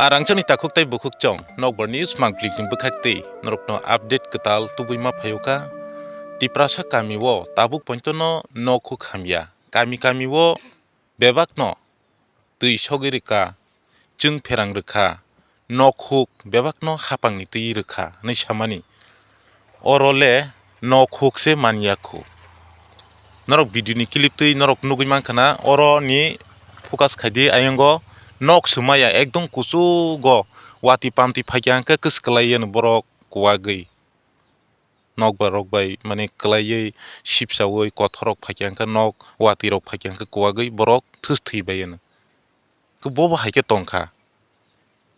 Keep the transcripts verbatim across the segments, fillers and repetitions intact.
Arangchani takhuk tei bukhuk chong, nokbar news mangplikni bwkhak tei norokno update kwtal tubui ma phaio kha. Tiprasa kami o tabuk pointono nok huk hamya. Kami kami o bebakno twi sogwi rwkha, chwng pherang rwkha, nok huk bebakno hapangni twi rwkha hwnwi samani. Oro le nok huk se man ya khu. Norok video ni clip twi norok nugwi mankha na, oro ni focus khai di, ayang o nok swmaya ekdom kuchuk o watwi pamtwi phaikha hwnkhe kwswk kwlai yeno borok kuwagwi. Nok bai rok bai mane kwlaiwi sipsaui kothor rok phaikha hwnkhe nok watwi rok phaikha hwnkhe kuwagwi borok thwsthwi bai yeno. Khe bobo hai khe tongkha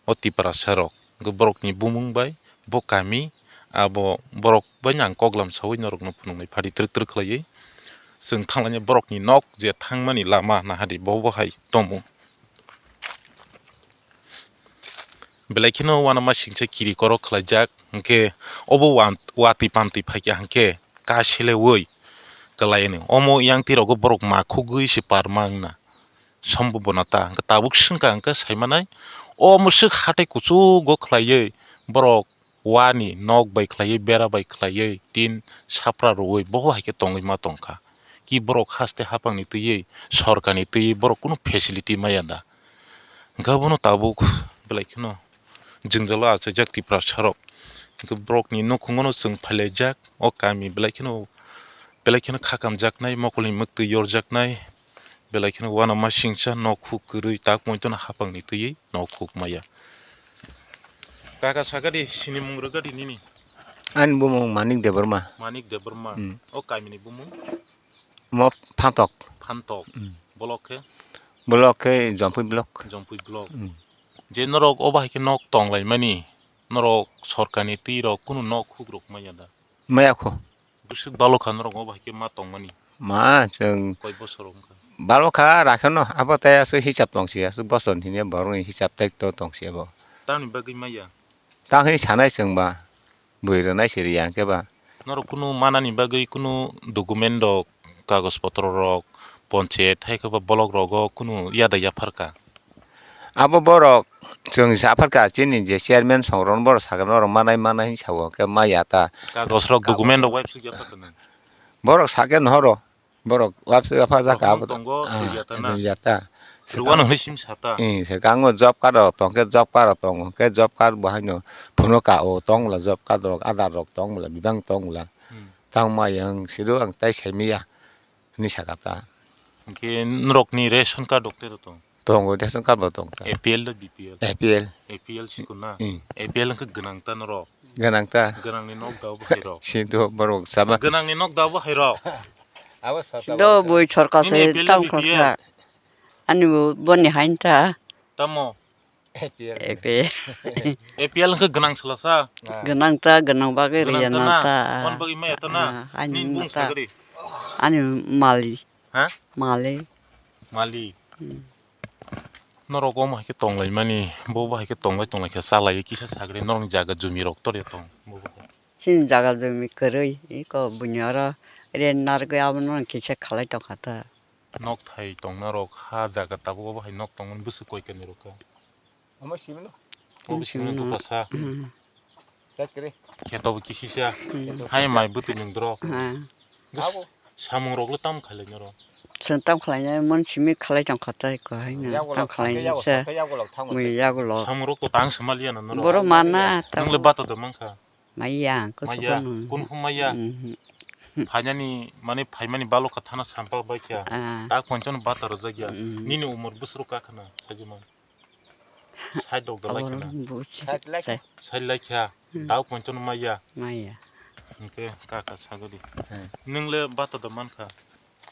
o Tiprasa rok. Hwnkhe borokni bumung bai bo kami abo borok bai ang koklam saui norokno phunuknai phari twrwk twrwk khlaiwi. Chwng thanglainai borokni nok je thangmani lama nahadi bobo hai tongmung. Belai kheno uanama singcha kiri korok khlaijak, hwnkhe obo wan-, watwi pamtwi phaikha hwnkhe kaseleui kwlai anw. Omo yang twi rogo borok ma khugwi se parma wngna sombobona ta. Hwnkhe tabuk swngkha hwnkhe saimanai, o mwswk hatai kuchugo khlaiwi borok wani nok bai khlaiwi, bera bai khlaiwi, tin sapra rwui boho hai khe tongwi ma tongkha. Ki borok haste hapangni twiwi, sorkarni twiwi borok kunu facility maya da? Hwnkhe abono tabuk belai kheno jwngjalo achaijak Tiprasa rok. Hwnkhe borokni nukhungono chwng phailaijak, o kami belai kheno, belai kheno khakamjaknai, mokolni mwktwi yorjaknai, belai kheno uanama singcha nok huk kwrwi tak pointono hapangni twiwi nok huk maya. Kaka sakadi, sinimung rwgadi nini? Ani bumung Manik Debbarma. Manik Debbarma. Hmm. O kamini bumung? Mo Phantok. Phantok. Hmm. Bolok khe? Bolok khe Jompui Block. Jompui Block. Hmm. Je norok obo hai khe nok tonglaimani, norok sorkarni twi rok kunu nok huk rok maya da? Maya kho. Bwswk balo kha norok obo hai khe ma tongmani? Ma, chwng koi bosor wngkha? Balo kha, rakheno, abo tei aswk hisab tong si, aswk bosor hwnwi borokni hisab tei to tong si abo. Tamni bagwi maya? Tang hwnwi sanai chwng ba, bui rwnai si riya hwnkhe ba. Norok kunu manani bagwi kunu document rok, kagoj potro rok, ponchayat hai khe ba block rogo kunu yada yaphar kha? Abo borok chwng saphar kha, chini je chairman songrok borok sakhe norok manai manai hinwi sao, khe ma ya ta. Kagoj rok, document rok waipsuk ya ta nang. Borok sakhe nohoro, borok waipsuk ya pha jaka abo. Document tongo, ah, ya ta na. Ya ta. Rwano hinwi sim sa ta. Eh, se kango job card rok tong khe, job card rok tongo khe, job card bo haino phuno ka o tong bwla, job card rok, Aadhaar rok tong bwla, bibang tong bwla. Hmm. Tang ma yang sido ang tai sai miya. Hinwi sakha ta. Hwnkhe norokni ration card rok tei rw tong? Tongo, ration card bo tong ta. A P L da B P L? A P L. A P L sikon na? Mm. A P L hwnkhe gwnang ta norok? Gwnang ta. Gwnangni nok da bo hai rok? Sinto borok sama. Gwnangni nok da bo hai rok? Abo sa ta. Sinto boi sorkar se tam khorkha. Nini A P L da B P L? Ani bo boni hain ta. Tamo? A P L. A P L. A P L hwnkhe gwnang sala sa? Ah. Gwnang ta, gwnang bagwi riya na ta. Gwnang ta na? Mon bagwi maya ta na? Ah, ani bung ta. Nini bung sagri? Ani mali. Ha? Mali. Mali. Hmm. Norok omo hai khe tonglaimani, bo bo hai khe tonglai tonglai khe chalai kisa sagri norokni jaga jumi rok tor ya tong? Bo bo khe. Chini jaga jumi kwrwi, iko buini oro rent narwgwi abono kisa khalai tongkha ta. Nok thai tongna rok ha jaga tabuk obo hai nok tongmani bwswk koi kani rok kha. Omo simi no. Obo simi no. Omo simi no. Dukha sa. Hmm. Chakri. Kheto bo kisisa. Hmm. Hai mai bwtwi nung dro. Ha. Bus-, abo. Samung rok le tam khalai noro. Chwng tam khalai nai mon simi khalai tong kha tai ko hai no. Yago tam lok khalai thangkhe, yago nai se. Thangkhe, yago lok thangkhe. Mui yago lok. Samung rok to tang se maliya no noro. Boro mana ta. Nung le bata do mankha. Maya, maya, kusukuno. Kunhu maya. Mhm. Phainani, mane, phaimani balo kha thana sampa bai kha. Ah. Tak ponchon bata rwjak ya. Mhm. Nini umor bwswk ka khna, sajima. Side rok dalai khna. Abo buji. Side lai kha. Side lai kha. Hmm. Tak ponchon maya. Maya. Hwnkhe kaka sagadi. Hmm. Nung le bata da mankha.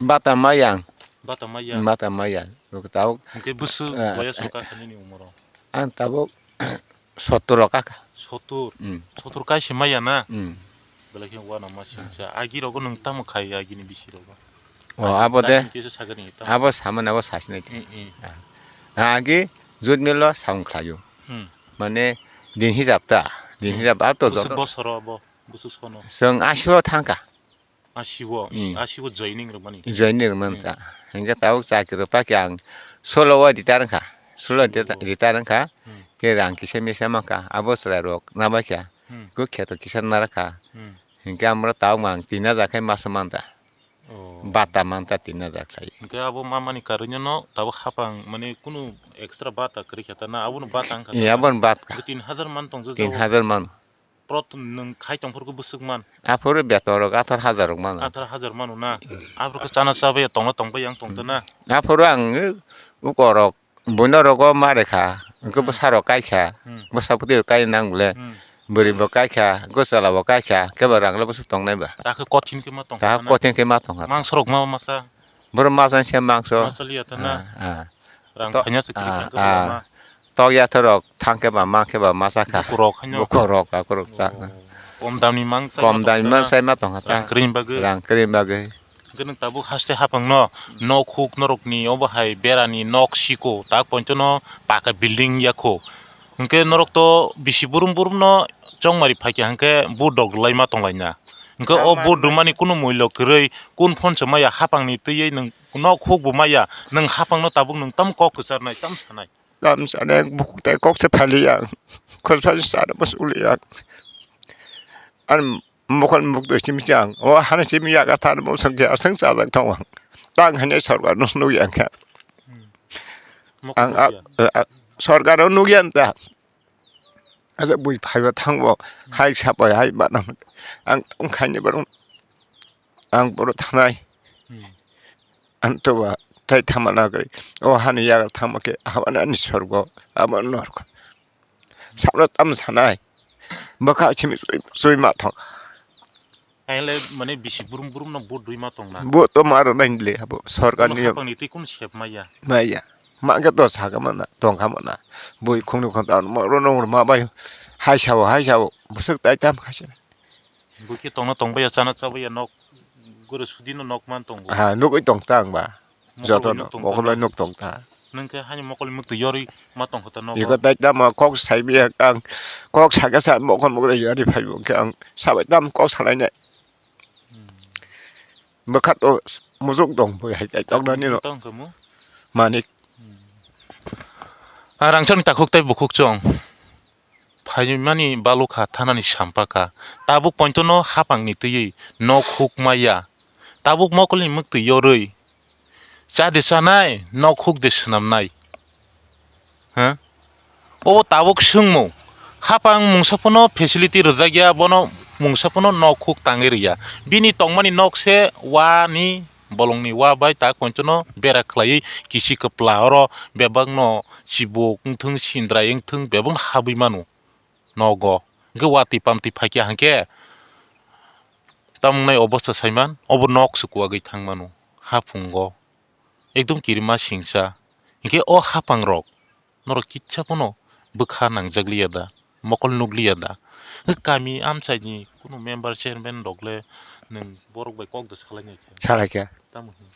Bata mayang. Bata mayang. Bata mayang. Rok tabuk. Hwnkhe bwswk, eh, boyas rok kha nini umoro? Ang tabuk sottor rok kha. Sottor? Mm. Sottor kaisa maya na? Mm. Belai khe uanama singsa. Ah. Agi rogo nwng tamo khai agini bisi rogo? O, abo de. Kaisa sagani tamo. Abo samani abo sasini. Mm, mm. Ah. Agi jut milo samung khlaio. Hmm. Mane din hijab ta. Din hijab ar to joto. Bwswk bosoro abo? Bwswk sono? Chwng asio thangkha. Asio, hmm. Asio joining rwmani. Joining rwmani ta. Hmm. Hingke tabuk chakri rwpa khe ang solo o retire wngkha. Solo o. Retire wngkha. Hmm. Khe rang kisa misa mankha, abo chwrairok nabaikha. Hmm. Khe kheto kisa narakha. Hmm. Hinkhe amoro tabukma ang tin hajar khe maso manta. Oh. Bata manta tin hajar khlai. Hinkhe abo mamani karwino no tabuk hapang mane kunu extra bata kwrwi kha ta na, abono bata wngkha ta na? Abono batka. Tin hajar man tongjago. Tin hajar man. Prot nwng khai tongphuru khe bwswk man? Aphuru beton rok athar hajar rok mano. Athar hajar mano na? Aphuru khe chana chabaiya tongna tongbai yang tongtona? Aphuru ang ukorok buino rogo ma rekha, hwnkhe bwsarok kaikha, hmm, bwsa bwtwi rok kaina nang bole, hmm, bwrwi bo kaikha, hwnkhe chwla bo kaikha, kebo rang le bwswk tongnai ba. Takhe kothin khe ma tongkha. Takhe kothin khe ma tongkha. Mangsorok ma masa? Borok masa se mangso. Masa liya ta na? Ah, ah. Rang to-, khaina se kwrwi ah, khe ah. Borok ma. Tok yathorok thang khe ba ma khe ba masa kha. Bukurok haino? Bukurok, akurok ta. Oh. Kom damni mang chai ma tongkha ta? Kom damni mang chai ma tongkha ta. Rang kwrwini bagwi? Rang kwrwini bagwi. Hwnkhe nwng tabuk haste haphangno nok huk norokni obo hai berani nok siko tak pointono paka building yakho. Hwnkhe norok to bisi burum burumno chongmari phaikha hwnkhe vote rok rwlai ma tonglaina. Hwnkhe o vote rwmani kunu muilo kwrwi, kun phone se maya haphangni twiwi nwng nok huk bo maya, nwng haphangno tabuk nwng tamo kok kwcharnai, tamo sanai? Tamo sanai, ang bukhuk tai kok se phailiya, khosphai se sana bwswk liya. Ani mokol mukdwi simi chang, o hana simi yaga than mosong khe aswng chajak thong ang. Tang hane sorkar no nukya ang khe. Hmm. Mokol ang nukya? A, a, sorkar no nukya ang ta. Asa bui phaiba thangbo, hmm, hai sapai hai manang. Ang tong khaini borok, ang borok thanai. Hmm. Ang to ba tai thangma nagwi. O hani yaga thangma khe, abani ani sorgo, abani norok. Sabra tam sanai. Bwkha simi sui, sui ma thok. Aingle mane bisi burum burum no vote rwi ma tong na. Vote to ma rw nai le abo sorkar ni. Haphang ni twi kun sep maya. Maya. Ma khe to saka mana, tongkha mana. Bui khungni khon ta ma ro no ma bai. Hai sao, hai sao. Bwswk tai tam khaisa. Bui khe tongna tong baya, chana cha baya nok. Goro sudi no nok man tongo. Ha, nugui tong ta ang ba. Mokol joto bai no nuk tong ta mokol bai no? Nuk tong ta. Nwng khe hani mokol mukti yorwi ma tong kha ta nogo. Iko tai tamo kok sai bi ang kok saka sa mokol mukti yorwi phai bo khe ang sabai tam kok salai nai. Hmm. Bwkha to muchuk tong bo hai tai tong nani no. Tong kha mu? Manik. Hmm. Ah, rangchak ni takhuk tai bukhuk chwng. Phaimani balukha thanani sampakha. Tabuk pointono haphangni twiwi nok huk maya. Tabuk mokolni mwktwi yorwi. Cha de chanai, nok huk de swnamnai. Ha? Obo tabuk swngmung. Haphang mungsa phano facility rwjakya, bono mungsa phano nok huk tangwi rwya. Bini tongmani nok se wani bolongni wa bai tak pointono bera khlaiwi kisi kwpla oro bebakno chibuk wngthung, sindrai wngthung bebakno habwi mano nogo. Hwnkhe watwi pamtwi phaikha hwnkhe tamwnai obosta saiman, obo nok se kuwagwi thangmano haphungo. Ekdom kirima singsa. Hwnkhe o haphangrok norok kitsa phano bwkha nangjak liya da, mokol nuk liya da? Kami amchaini kunu member chairman rok le nwng borok bai kok da salai nai khe? Salai khe. Tamo hwn?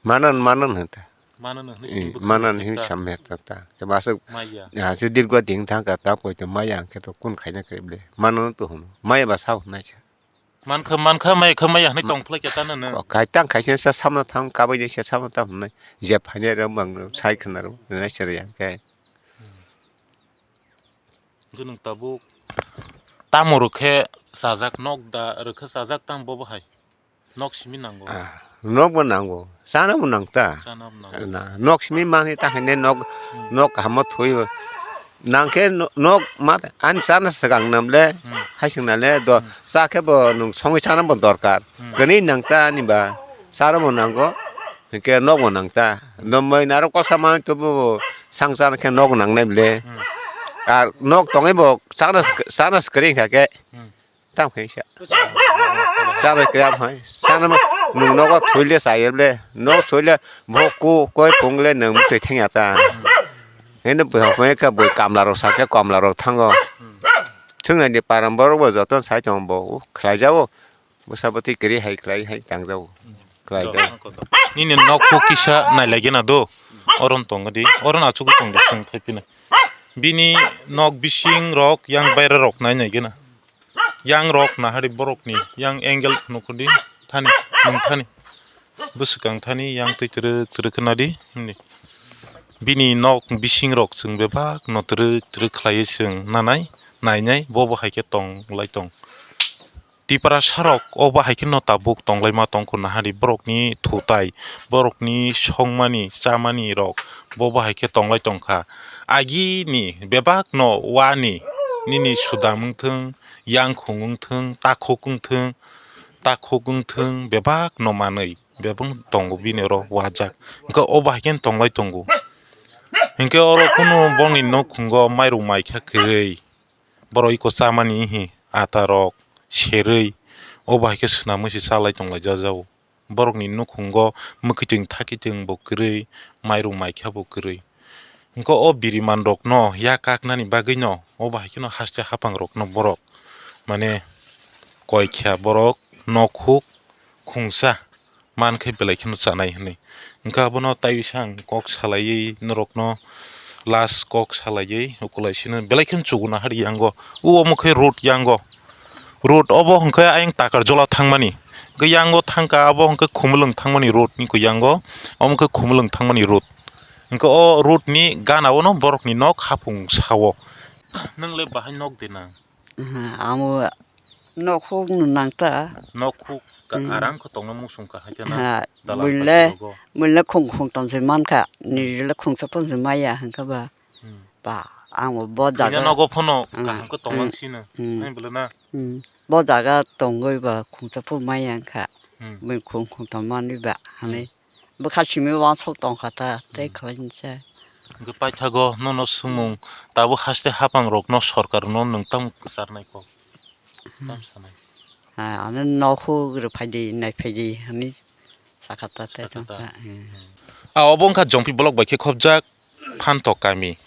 Manan, manan hwn ta. Manan hwn, eh, simi bwkha manan nai hwn ta. Samya ta ta. Khe bwswk maya. Ha, se dirgo ding thang ka ta koi to maya ang khe to kun khaina khe ble. Manan to hwn. Maya ba sa hwn nai sa. Mankha, mankha, mai kha, mai hanai tong phlai khe tano no. Ko kai tang khai se sa samna thang, kabai de se samna thang hwnwi. Je phainai rok bang sai khna rw, nai se rw ya khe. Hmm. Hwnkhe nwng tabuk tamo rw khe chajak nok da, rw khe chajak tang bo bo hai? Nok simi nango. Ah, nok bo nango, chana bo nang ta. Chana bo nango. Na, nok simi mani ta hai ne nok, hmm, nok kaham thwi. Nang khe no-, nok ma ani chana swkang nam le, hmm, hai swng na le do, hmm, cha khe bo nwng songwi chana bo dorkar. Hmm. Kwnwi nang ta ani ba, chana bo nango, hinkhe nok bo nang ta. Nwng moi naro kosa ma tubu bo sang chana khe nok nang nai le. Hmm. Ar nok tongwi bo chana sw-, chana swkang kha khe. Hmm. Tamo khe sa. Chana kwrwi hai. Chana nwng nogo thwile chaya le. Nok thwile bo ku koi phung le nwng mutwi thangya ta. Hino bwskango khe bui kamla rok sa khe kamla rok thango. Thwngnaini param borok bo joto sai tongo bo khlai jao. Bwsa bwtwi kwrwi hai khlai hai tang jao. Khlai jao. Nini nok huk kisa nai lai gena do. Oron tong di. Oron achugwi tong di chwng phai phino. Bini nok bising rok yang baira rok nai nai gena. Yang rok nahari borokni, yang angle phunukdi thani, nwng thani. Bwswkang thani yang twi twrwk twrwk khna di, hwnwi. Bini nok bising rok chwng bebak no twrwk twrwk khlaiwi chwng nanai nainai bo bo hai khe tong lai tong. Tiprasa rok o bahai kheno tabuk tonglaima tongkhu nahari, borokni thutai, borokni songmani chamani rok bo bahai khe tonglai tongkha. Agini bebakno wani nini sudam wngthwng, yangkhung wngthwng, takhuk wngthwng, takhuk wngthwng bebakno manwi bebak tongo bini oro wajak. Hwnkhe o bahai kheno tonglai tongo. Hwnkhe oro kunu bongni nukhungo mairum maikha kwrwi. Borok iko chamani hi ata rok serwi o bahai khe swnamwi se chalai tonglaijajao. Borokni nukhungo mwkhwtwng thakhitwng bo kwrwi, mairum maikha bo kwrwi. Hwnkhe o biriman rokno yak kaknani bagwino o bahai kheno haste haphang rokno borok mane koi kha borok nok huk khungsa mankhe belai kheno chanai hwnwi. Hwnkhe abono taiwi sang kok salaiwi norokno last kok salaiwi ukulai sino belai kheno chukuna hari yango. O omo khe road yango. Road obo hwnkhe ayang Takarjola thangmani. Hwnkhe yango thangkha abo hwnkhe Khumulwng thangmani road ni khe yango. Omo khe Khumulwng thangmani road. Hwnkhe o road ni gana o no borokni nok haphung sao. Nwng le bahai nok de nang? Aha, amo nok huk no nang ta. Nok huk ka Hmm. Aram khe tongna muchung ka hai khe na Ha, dalan buile, paikhe rogo. Buile khung khung tong se man kha. Hmm. Ni le khung sa pon se maya hang kha ba. Hmm. Ba, ang bo bo Kanya jaga. Nogo phono Hmm. kaham khe tong Hmm. lang sino. Hmm. Hai bole na. Hmm. Bo jaga tongoi ba khung sa pon maya hang kha. Hmm. Bui khung khung tong mani ba. Hani. Hmm. Bwkha simi wansok tongkha ta, tei Hmm. khlainsa. Hwnkhe paithago nono swngmung, tabuk haste haphang rokno sorkar no nwng tamo kwcharnai kok? Hmm. Tamo sanai? Ha, ano nokhuk rwphaidi, naiphaidi hwnwi sakha ta, tei Sakha ta. Tongsa, hmm. Hmm. A obo wngkha Jompi block bai khe khopjak Phantok kami.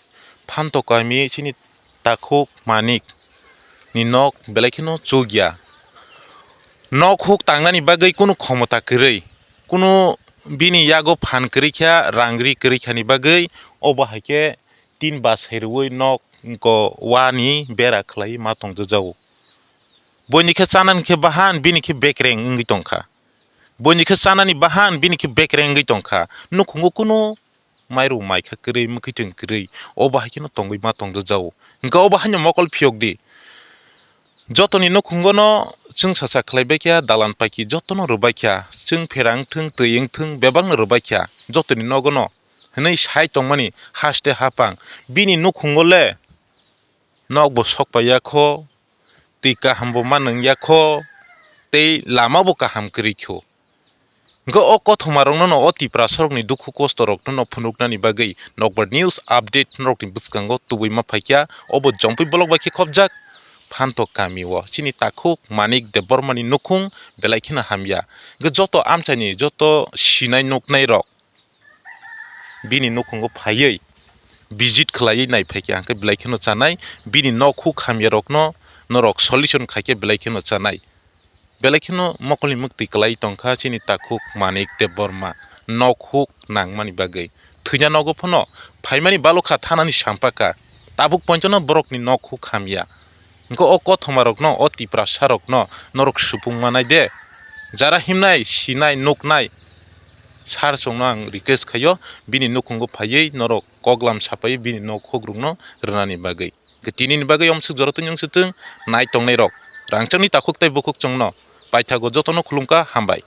Phantok kami chini takhuk Manik ni nok belai kheno chukya. Nok huk tangnani bagwi kunu khomota kwrwi, kunu bini yago phan kwrwi kha, rang ri kwrwi khani bagwi obo hai khe tin bachai rwui nok wngko wani bera khlaiwi ma tongjago. Boini khe chanani khe bahan, bini khe bekreng wngwi tongkha. Boini khe chanani bahan, bini khe bekreng wngwi tongkha. Nukhungo kunu mairum maikha kwrwi, mwkhwtwng kwrwi, obo hai kheno tongwi ma tongjago. Hwnkhe obo haino mokol phiyok di. Jotoni nukhungo no chwng sacha khlai bai kha, dalan paiki jotono rwbai kha, chwng pherang thwng, twi wng thwng, bebakno rwbai kha, jotoni nogo no hwnwi sai tongmani haste haphang. Bini nukhungo le nok bo sok pai ya kho, twi kaham bo ma nung ya kho, tei lama bo kaham kwrwi kho. Hwnkhe o kothoma rokno no o Tiprasa rokni dukhu kosto rokno no phunuknani bagwi Nokbar News Update norokni bwskango tubui ma phaikha, obo Jompi block bai khe khopjak Phantok kami o chini takhuk Manik Debbarma ni nukhung belai kheno hamya. Hwnkhe joto amchaini joto sinai nuknai rok bini nukhungo phaiwi visit khlaiwi nai phaikha, hwnkhe belai kheno chanai, bini nok huk hamya rokno norok solution khaikhe belai kheno chanai. Belai kheno mokolni mwktwi kwlai tongkha chini takhuk Manik Debbarma, nok huk nangmani bagwi. Thwina nogo phano phaimani balokha thanani sampakha, tabuk pointono borokni nok huk hamya. Hwnkhe o kothoma rokno, o Tiprasa rokno norok supung manai de. Jara himnai, sinai, nuknai sir chwngno ang request khaio, bini nukhungo phaiwi norok koklam sapai bini nok huk rokno rwnani bagwi. Hwnkhe tinini bagwi omswk jora twi wngswk chwng nai tongnai rok. Rangchakni takhuk tei bukhuk chwngno paithago jotono khulumkha, hambai.